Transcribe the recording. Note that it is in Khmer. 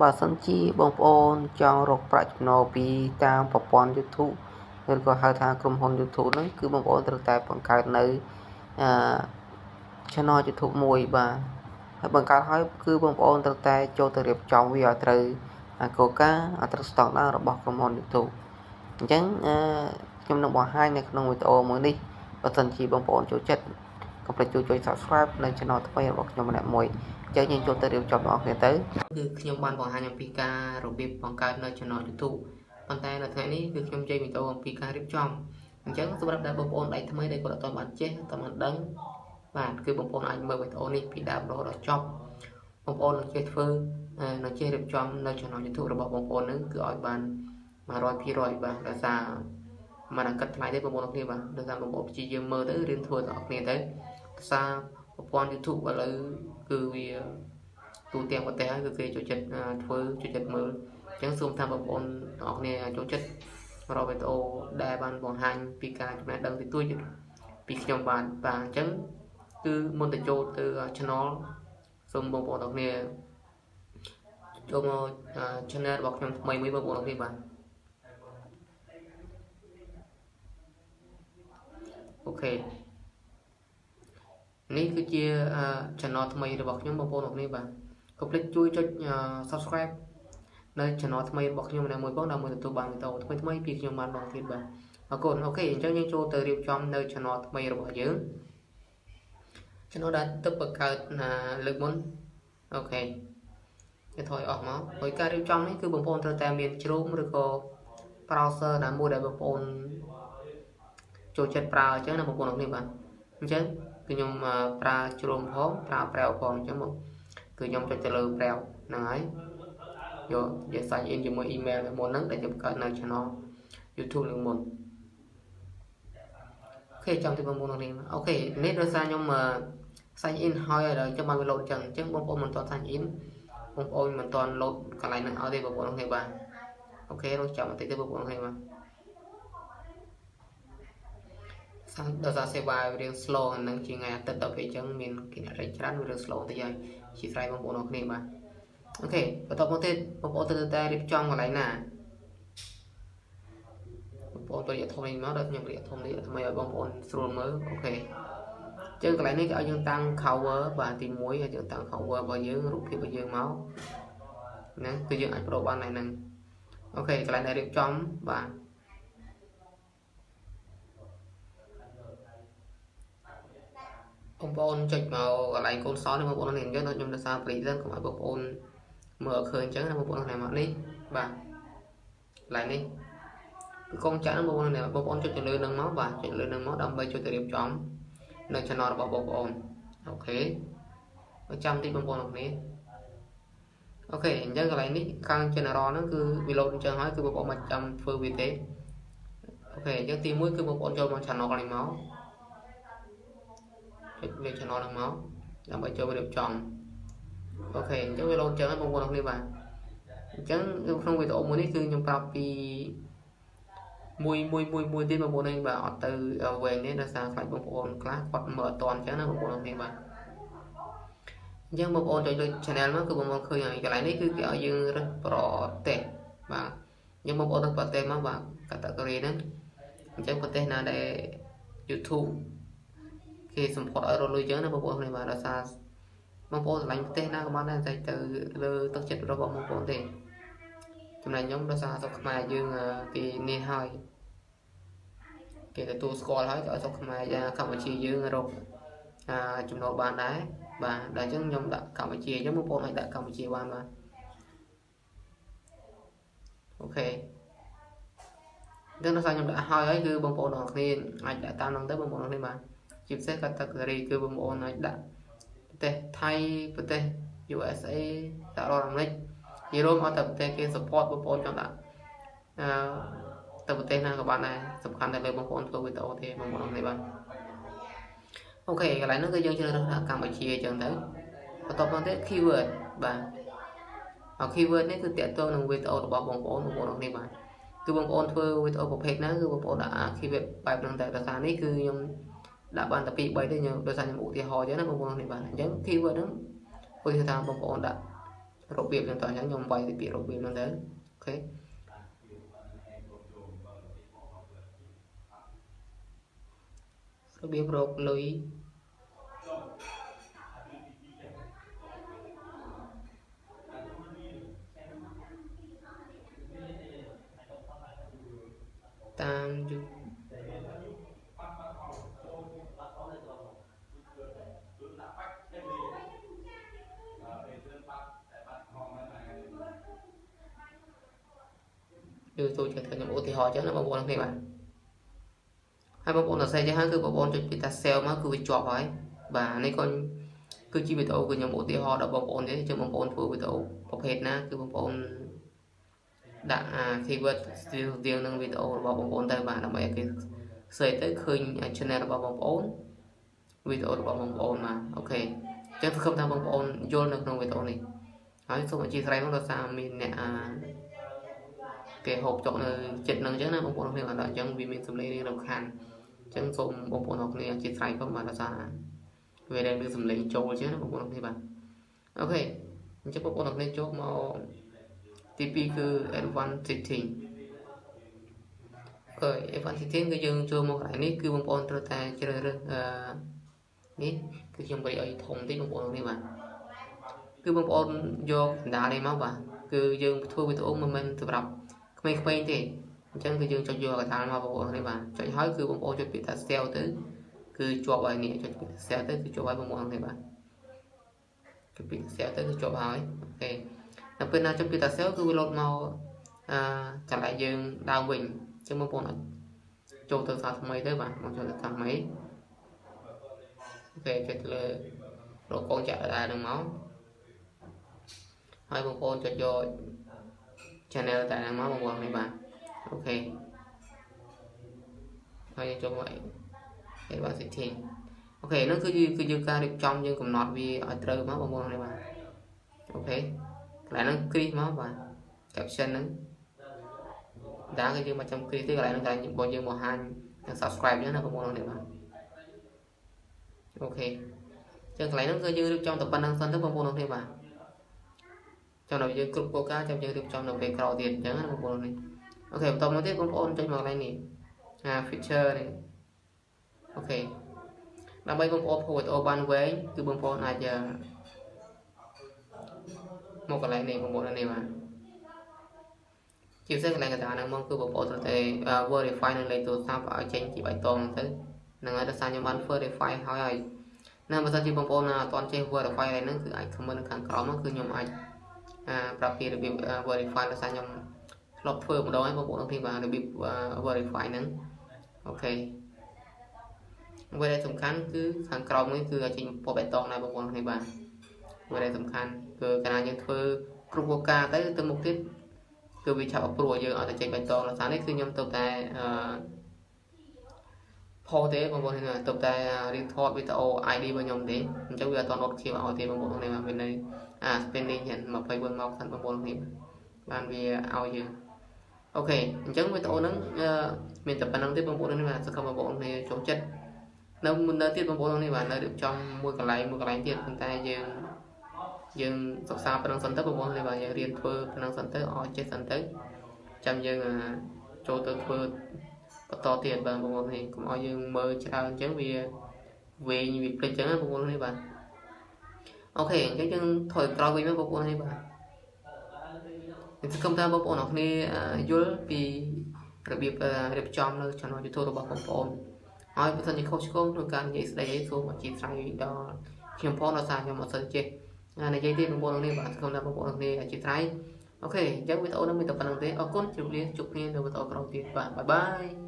បើសិនជាបងប្អូនចង់រកប្រាក់ចំណូលពីតាមប្រព័ន្ធ YouTube ឬក៏ហៅថាក្រុមហ៊ុន YouTube ហ្នឹងគឺបងប្អូនត្រូវតែបង្កើតនៅអឺ channel YouTube មួយបាទហើយបង្កើតហើយគឺបងប្អូនត្រូវតែចូលទៅរៀបចំវាឲ្យត្រូវគោលការណ៍ឲ្យត្រូវស្តង់ដាររបស់ក្រុមហ៊ុន YouTube អញ្ចឹងអឺខ្ញុំនឹងបង្ហាញនៅក្នុងវីដេអូមួយនេះបើសិនជាបងប្អូនចូលចិត្តកុំភ្លេចជួយចុច Subscribe នៅ Channel ថ្មីរបស់ខ្ញុំម្នាក់មួយអញ្ចឹងយើងចូលទៅរៀបចំបងប្អូនគ្នាទៅគឺខ្ញុំបានបង្ហាញអំពីការរបៀបបង្កើតនៅ Channel YouTube ប៉ុន្តែនៅថ្ងៃនេះគឺខ្ញុំចេញវីដេអូអំពីការរៀបចំអញ្ចឹងសម្រាប់ដែលបងប្អូនដៃថ្មីដែលគាត់អត់ទាន់បានចេះអត់ទាន់បានដឹងបាទគឺបងប្អូនអាចមើលវីដេអូនេះពីដើមរហូតដល់ចប់បងប្អូននឹងចេះធ្វើនឹងចេះរៀបចំនៅ Channel YouTube របស់បងប្អូននឹងគឺឲ្យបាន100%បាទដោយសារមិនគិតថ្លៃទេបងប្អូនគ្នាបាទដោយសារបងប្អូនព្យាយាមមើលទៅរៀនធ្វើទាំងអស់គ្នាទៅដោយសារប្រព័ន្ធ YouTube ឥឡូវគឺវាទូទាំងប្រទេសហើយគឺគេចូលចិត្តធ្វើចូលចិត្តមើលអញ្ចឹងសូមថាបងប្អូនទាំងអស់គ្នាចូលចិត្តរកវីដេអូដែលបានបង្ហាញពីការចំណេះដឹងតិចតួចពីខ្ញុំបាទបាទអញ្ចឹងគឺមុនទៅចូលទៅ channel សូមបងប្អូនទាំងគ្នាចូលមក channel របស់ខ្ញុំថ្មីមួយបងប្អូនទាំងគ្នាបាទ OK នេះគឺជា channel ថ្មីរបស់ខ្ញុំបងប្អូនទាំងគ្នាបាទកុំភ្លេចជួយចុច subscribe នៅ channel ថ្មីរបស់ខ្ញុំម្នាក់មួយផងដើម្បីទទួលបានវីដេអូថ្មីៗពីខ្ញុំបានបងទៀតបាទអរគុណ OK អញ្ចឹងយើងចូលទៅរៀបចំនៅ channel ថ្មីរបស់យើង channel ដែលទើបបង្កើតលើកមុន OK គេថយអស់មកហើយការរៀបចំនេះគឺបងប្អូនត្រូវតែមាន Chrome ឬក៏ browser ណាមួយដែលបងប្អូនចូលចិត្តប្រើអញ្ចឹងណាបងប្អូនគ្នាបាទអញ្ចឹងគឺខ្ញុំប្រើ Chrome ផងប្រើ Brave ផងអញ្ចឹងមកគឺខ្ញុំចុចទៅលើ Brave ហ្នឹងហើយយកយក sign in ជាមួយ email មុនហ្នឹងដែលខ្ញុំបង្កើតនៅ channel YouTube នឹងមុន OK ចាំទីបងប្អូនគ្នា OK នេះដោយសារខ្ញុំ sign in ហើយដល់ចាំបានវា load អញ្ចឹងអញ្ចឹងបងប្អូនមិនទាន់ sign in បងប្អូនមិនទាន់ load កន្លែងហ្នឹងឲ្យទេបងប្អូនគ្នាបាទ OK រងចាំបន្តិចទេបងប្អូនគ្នាបាទដោយសារសេវារៀង slow ហ្នឹងជាថ្ងៃអាទិត្យដល់ពេលអញ្ចឹងមានគេអ្នករែកច្រើនវារៀង slow បន្តិចហើយជាស្រ័យបងប្អូនគ្នាបាទ OK បន្តមកទៀតបងប្អូនត្រូវតែរៀបចំកន្លែងណាបងប្អូនទៅយកធំនេះមកដល់ខ្ញុំរៀបធំនេះដើម្បីឲ្យបងប្អូនស្រួលមើល OK ចឹងកន្លែងនេះគេឲ្យយើងតាំង cover បាទទី1ឲ្យយើងតាំង cover របស់យើងរូបភាពរបស់យើងមកណាគឺយើងអាចប្ដូរបានហ្នឹង OK កន្លែងដែលរៀបចំបាទបងប្អូនចុចមកកន្លែងកូនសនេះបងប្អូននេះអញ្ចឹងខ្ញុំដោយសារព្រីសិនកុំឲ្យបងប្អូនមើលឃើញអញ្ចឹងណាបងប្អូននេះមកនេះបាទកន្លែងនេះគឺកងចាក់ហ្នឹងបងប្អូននេះបងប្អូនចុចទៅលើនឹងមកបាទចុចលើនឹងមកដើម្បីចុចទៅរៀបចំនៅ channel របស់បងប្អូន OK ចាំតិចបងប្អូនគ្នា OK អញ្ចឹងកន្លែងនេះខាង general ហ្នឹងគឺវា load អញ្ចឹងហើយគឺបងប្អូនមិនចាំធ្វើវាទេ OK អញ្ចឹងទី1គឺបងប្អូនចូលមក channel នេះមកចុចលើ channel ហ្នឹងមកដើម្បីចូលរៀបចំ OK អញ្ចឹងវា load អញ្ចឹងហើយបងប្អូនគ្នាបាទអញ្ចឹងក្នុងវីដេអូមួយនេះគឺខ្ញុំប្រាប់ពីមួយមួយមួយមួយទៀតបងប្អូននេះបាទអត់ទៅវែងទេដោយសារខ្លាចបងប្អូនខ្លះគាត់មើលអត់ទាន់អញ្ចឹងណាបងប្អូនគ្នាបាទអញ្ចឹងបងប្អូនចុចលើ channel មកគឺបងប្អូនឃើញហើយកន្លែងនេះគឺគេឲ្យយើងរើសប្រទេសបាទអញ្ចឹងបងប្អូនរើសប្រទេសមកបាទ category ហ្នឹងអញ្ចឹងប្រទេសណាដែល YouTube គេ support ឲ្យរកលុយអញ្ចឹងណាបងប្អូនគ្នាបាទដោយសារបងប្អូនស្រឡាញ់ប្រទេសណាក៏បានដែរតែទៅលើទឹកចិត្តរបស់បងប្អូនទេចំណែកខ្ញុំដោយសារស្រុកខ្មែរយើងគេនេះហើយគេទទួលស្គាល់ហើយក៏ឲ្យស្រុកខ្មែរកម្ពុជាយើងរកចំណូលបានដែរបាទដល់អញ្ចឹងខ្ញុំដាក់កម្ពុជាអញ្ចឹងបងប្អូនអាចដាក់កម្ពុជាបានបាទ OK អញ្ចឹងដោយសារខ្ញុំដាក់ហើយហើយគឺបងប្អូនទាំងគ្នាអាចដាក់តាមហ្នឹងទៅបងប្អូនទាំងគ្នាបាទជាពិសេស category គឺបងប្អូនអាចដាក់ប្រទេសថៃប្រទេស USA សហរដ្ឋអាមេរិកនិយាយរួមអត់តែប្រទេសគេ support បងប្អូនចង់ដាក់អឺទៅប្រទេសណាក៏បានដែរសំខាន់តែលើបងប្អូនធ្វើវីដេអូទេបងប្អូននេះបាទ OK កន្លែងហ្នឹងគឺយើងជ្រើសរើសដាក់កម្ពុជាអញ្ចឹងទៅបន្ទាប់មកទៀត keyword បាទ keyword នេះគឺតាក់ទងនឹងវីដេអូរបស់បងប្អូនបងប្អូននេះបាទគឺបងប្អូនធ្វើវីដេអូប្រភេទណាគឺបងប្អូនដាក់ keyword បែបហ្នឹងតែដោយសារនេះគឺខ្ញុំដាក់បានតែ2 3ទេខ្ញុំដោយសារខ្ញុំឧទាហរណ៍អញ្ចឹងណាបងប្អូននេះបាទអញ្ចឹង keyword ហ្នឹងឧទាហរណ៍ថាបងប្អូនដាក់ របៀបហ្នឹងតោះអញ្ចឹងខ្ញុំវាយពីរបៀបហ្នឹងទៅ OK របៀបរកលុយតាម YouTube ចេះធ្វើខ្ញុំឧទាហរណ៍អញ្ចឹងណាបងប្អូនគ្នាបាទហើយបងប្អូនសរសេរចេះហើយគឺបងប្អូនចុចពីតា save មកគឺវាជាប់ហើយបាទនេះក៏គឺជាវីដេអូគឺខ្ញុំឧទាហរណ៍ដល់បងប្អូនទេអញ្ចឹងបងប្អូនធ្វើវីដេអូប្រភេទណាគឺបងប្អូនដាក់អា keyword ស្ទៀងនឹងវីដេអូរបស់បងប្អូនទៅបាទដើម្បីឲ្យគេ search ទៅឃើញ channel របស់បងប្អូនវីដេអូរបស់បងប្អូនបាទ OK អញ្ចឹងសង្ឃឹមថាបងប្អូនយល់នៅក្នុងវីដេអូនេះហើយសូមអធិស្ឋានផងដោយសារមានអ្នកអាគេហូបចុកនៅចិត្តនឹងអញ្ចឹងណាបងប្អូនគ្នាបាទអញ្ចឹងវាមានសំឡេងរៀងរំខានអញ្ចឹងសូមបងប្អូនអរគ្នាអធិស្ឋានផងបាទដោយសារវារៀងមានសំឡេងចូលអញ្ចឹងណាបងប្អូនគ្នាបាទ OK អញ្ចឹងបងប្អូនអរគ្នាចូលមកទី2គឺ advanced setting អឺ advanced setting គឺយើងចូលមកកន្លែងនេះគឺបងប្អូនត្រូវតែជ្រើសរើសអឺនេះគឺខ្ញុំបរិឲ្យធំតិចបងប្អូននេះបាទគឺបងប្អូនយកកណ្ដាលនេះមកបាទគឺយើងធ្វើវីដេអូមិនមែនសម្រាប់ក្មេងៗទេអញ្ចឹងគឺយើងចុចយកកណ្ដាលមកបងប្អូននេះបាទចុចហើយគឺបងប្អូនចុចពាក្យថា save ទៅគឺជាប់ហើយនេះចុចពាក្យថា save ទៅគឺជាប់ហើយបងប្អូននេះបាទចុចពាក្យ save ទៅគឺជាប់ហើយ OK ដល់ពេលណាចុចពាក្យថា save គឺវាលោតមកអឺកន្លែងយើងដើមវិញអញ្ចឹងបងប្អូនអាចចូលទៅសារថ្មីទៅបាទបងចូលទៅសារថ្មី OK ចុចទៅលើរកកងចាក់ដែរនឹងមកហើយបងប្អូនចុចយក channel តែហ្នឹងមកបងប្អូននេះបាទ OK ហើយយើងចូលមក advanced setting OK ហ្នឹងគឺគឺយើងការរៀបចំយើងកំណត់វាឲ្យត្រូវមកបងប្អូននេះបាទ OK កន្លែងហ្នឹងគ្រីសមកបាទ caption ហ្នឹងဒါគឺយើងមកចាំគ្រីសទេកន្លែងហ្នឹងកន្លែងបងយើងបង្ហាញនិង subscribe អញ្ចឹងណាបងប្អូននេះបាទ OK ចឹងកន្លែងហ្នឹងគឺយើងរៀបចំតែប៉ុណ្្នឹងសិនទៅបងប្អូននេះបាទចាំដល់យើងគ្រប់គោលការណ៍ចាំយើងរៀបចំនៅពេលក្រោយទៀតអញ្ចឹងណាបងប្អូននេះ OK បន្តមកទៀតបងប្អូនចុចមកកន្លែងនេះអា feature នេះ OK ដើម្បីបងប្អូនធ្វើវីដេអូបានវែងគឺបងប្អូនអាចមកកន្លែងនេះបងប្អូននេះបាទជាពិសេសកន្លែងកតាហ្នឹងមកគឺបងប្អូនត្រូវតែ verify នៅលេខទូរស័ព្ទឲ្យចេញជាបៃតងហ្នឹងទៅហ្នឹងហើយដោយសារខ្ញុំបាន verify ហើយហើយណាបើសិនជាបងប្អូនអត់ទាន់ចេះ verify ហ្នឹងគឺអាច comment នៅខាងក្រោមហ្នឹងគឺខ្ញុំអាចប្រាប់ពីរបៀប verify ដោយសារខ្ញុំធ្លាប់ធ្វើម្ដងហើយបងប្អូនទាំងបាទរបៀប verify ហ្នឹង OK អ្វីដែលសំខាន់គឺខាងក្រោមនេះគឺឲ្យចេញពណ៌បៃតងដែរបងប្អូនគ្នាបាទអ្វីដែលសំខាន់គឺកាលណាយើងធ្វើគ្រប់គោលការណ៍ទៅទៅមុខទៀតគឺវាឆាប់ approve យើងឲ្យតែចេញបៃតងដោយសារនេះគឺខ្ញុំទៅតែអឺផុសទេបងប្អូនគ្នាទៅតែរៀបថតវីដេអូ ID របស់ខ្ញុំទេអញ្ចឹងវាអត់ទាន់រត់ខៀវឲ្យទេបងប្អូនគ្នាបាទវានៅអា spending 24ម៉ោងសិនបងប្អូនគ្នាបានវាឲ្យយើង OK អញ្ចឹងវីដេអូហ្នឹងមានតែប៉ុណ្្នឹងទេបងប្អូនគ្នាបាទសង្ឃឹមបងប្អូនគ្នាចូលចិត្តនៅនៅទៀតបងប្អូនគ្នាបាទនៅរៀបចំមួយកន្លែងមួយកន្លែងទៀតប៉ុន្តែយើងយើងសិក្សាប៉ុណ្្នឹងសិនទៅបងប្អូនគ្នាបាទយើងរៀនធ្វើប៉ុណ្្នឹងសិនទៅឲ្យចេះសិនទៅចាំយើងចូលទៅធ្វើបន្តទៀតបាទបងប្អូនគ្នាកុំឲ្យយើងមើលច្រើនអញ្ចឹងវាវែងវាភ្លេចអញ្ចឹងណាបងប្អូនគ្នាបាទ OK អញ្ចឹងយើងថយក្រោយវិញមកបងប្អូនគ្នាបាទខ្ញុំសង្ឃឹមថាបងប្អូនអរគ្នាយល់ពីរបៀបរៀបចំនៅ channel YouTube របស់បងប្អូនហើយបើសិនជាខុសឆ្គងក្នុងការនិយាយស្ដីអីសូមអធិស្ឋានដល់ខ្ញុំផងដោយសារខ្ញុំអត់សូវចេះនិយាយទេបងប្អូនគ្នាបាទសង្ឃឹមថាបងប្អូនគ្នាអធិស្ឋាន OK អញ្ចឹងវីដេអូនេះមានតែប៉ុណ្្នឹងទេអរគុណជម្រាបលាជួបគ្នានៅវីដេអូក្រោយទៀតបាទ bye bye.